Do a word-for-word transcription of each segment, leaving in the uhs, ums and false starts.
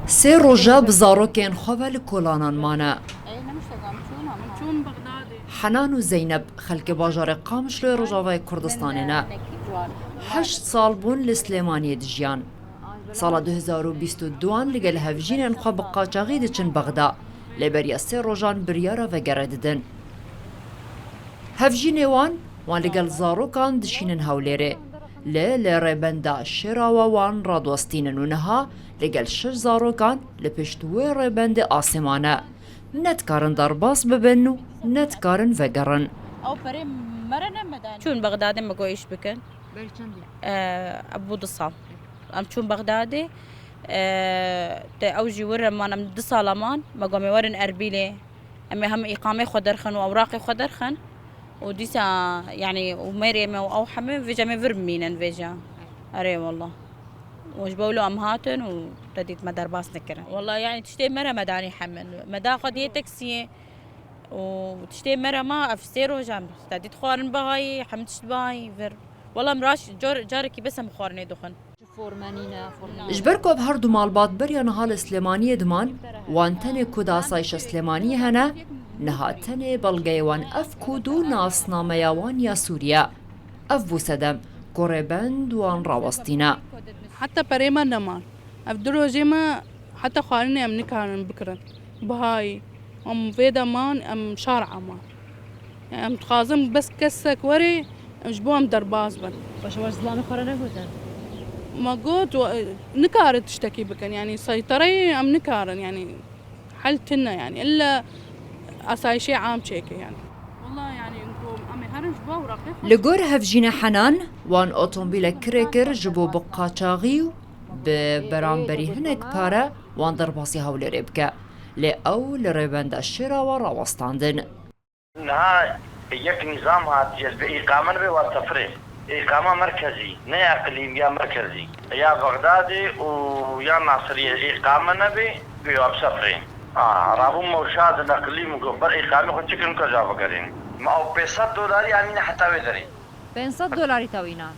Sê roja bi zarokên xwe ve li kolanan mane. Henan û Zeynep xelkê bajarê Qamişloyê Rojavayê Kurdistanê ne. Heşt sal bûn li Silêmaniyê dijiyan. Sala du hezar û bîst û duan li gel hevjînên xwe bi qaçaxî diçin Bexda. Lê beriya sê rojan biryara vegere didin. Hevjînê wan, wan li gel zarokan dişînin Hewlêrê. Lê li rêbenda Şêrawa wan radiwestînin û niha li gel şeş zarokan li pişt wê rêbendê asê mane. Ne dikarin derbas bibin û ne dikarin vegerin. Ew perê me re ne me danî. Çûn Bexdadê me got îş bikin. Berî çendî? Ee, ev bû du sal. Em çûn Bexdadê. Ee, te ew jî wir man, em du sala man. Me got em ê werin Erbîlê. Em ê hem îqamê xwe derxin û ewraqê xwe derxin. Û dîsa, yanî, û mêrê me û ew heme vêca me vir bimînin vêca. Erê wallah. Û ji bo wilo em hatin û te dît me derbas nekirin. Wallah, yanî, tiştê me re me danî hemin. Me da xwe diyê teksiyê. Û tiştê me re ma ev sê rojan. Te dît xwarin bihayî, hem tişt bihayî vir. Wallah, em raş car, carekî bes em xwarinê dixwin. Ji ber ku ev her du malbat beriya niha li Silêmaniyê diman, wan tenê ku di asayişa Silêmaniyê hene, niha tenê belgeyê wan ev kod û nasnameya wan ya Sûriye. Ev bû sedem ku rêbend wan rawestîne. Heta perê me neman. Ev du rojê me heta xwarinê em nikarin bikirin. Bihayî. Em vê de man, em şar a man. Em dixwazin bes kesek were, em ji bo em derbas bin. Baş e, we ji zilamê xwe re negotin? Me got, we, nikarin tiştekî bikin, yanî seytereyê em nikarin, yanî hel tune, yanî illa asayişê am çêke, yanî. Wela, yanî, em ê herin ji bo ewraqê xwe. Li gor hevjîna Henan, wan otomobîlek kirê kir ji bo bi qaçaxî û bi beramberî hinek pare wan derbasî Hewlêrê bike. Lê ew li rêbenda Şêrawa rawestandin. Niha yek nîzam hatiye, bi îqame nebe wa sefrê. Îqama merkezî, ne ya iqlîm, ya merkezî. Ya Bexdadê û ya Nasiriyê îqame nebe, bi wa bi sefrê. A, rabûm Mewşa di neqlîm û ber îqamê xwe çi kirin, ka ca vegerên. Me ew pênc sed dolarî anîne heta wê derê. Pênc sed dolarî tewîna?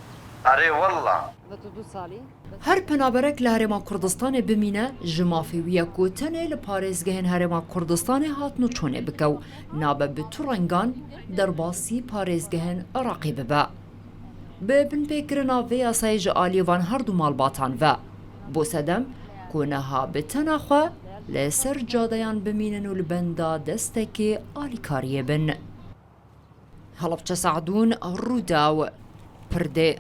Erê, wella. Her penaberek li Herêma Kurdistanê bimîne, ji mafê wî ye ku tenê li parêzgehên Herêma Kurdistanê hatin û çûnê bike û nabe bi tu rengan derbasî parêzgehên Iraqê bibe. Bi binpêkirina vê yasayê ji aliyê van her du malbatan ve, bo sedem ku niha bi tena xwe li ser cadeyan bimînin û li benda destekê alîkariyê bin. Helebçe Se'dûn, Rûdaw, Pirdê.